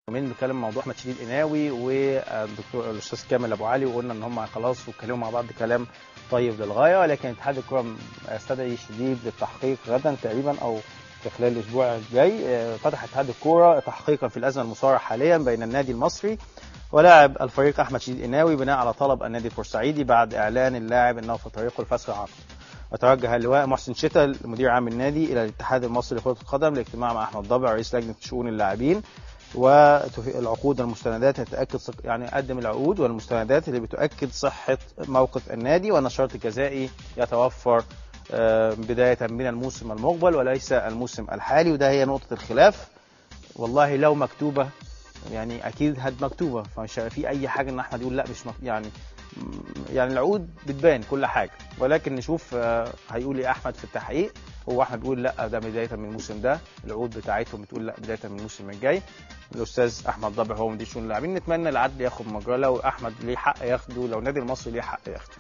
يومين بنتكلم موضوع احمد شديد قناوي والدكتور الاستاذ كامل ابو علي، وقلنا ان هم خلاص واتكلموا مع بعض كلام طيب للغاية، ولكن اتحاد الكره استدعي شديد للتحقيق غدا تقريبا او في خلال الاسبوع الجاي. فتح اتحاد الكره تحقيقا في الازمة المصارعة حاليا بين النادي المصري ولاعب الفريق احمد شديد قناوي بناء على طلب النادي البورسعيدي بعد اعلان اللاعب انه في طريقه لفسخ العقد. وتوجه اللواء محسن شتا المدير عام النادي الى الاتحاد المصري لكرة القدم لاجتماع مع احمد ضبع رئيس لجنة شؤون اللاعبين والعقود والمستندات تتاكد، يعني قدم العقود والمستندات اللي بتؤكد صحة موقف النادي، وان الشرط الجزائي يتوفر بداية من الموسم المقبل وليس الموسم الحالي، وده هي نقطة الخلاف. والله لو مكتوبة يعني اكيد هاد مكتوبة، فمش في اي حاجة ان احمد يقول لا مش يعني العقود بتبان كل حاجة، ولكن نشوف هيقول ايه احمد في التحقيق. هو احمد بيقول لا ده بداية من الموسم ده، العقود بتاعتهم بتقول لا بداية من الموسم الجاي. الاستاذ احمد ضبع هو مدير شؤون اللاعبين، نتمنى العدل ياخد مجراه، لو احمد ليه حق ياخده، لو النادي المصري ليه حق ياخده.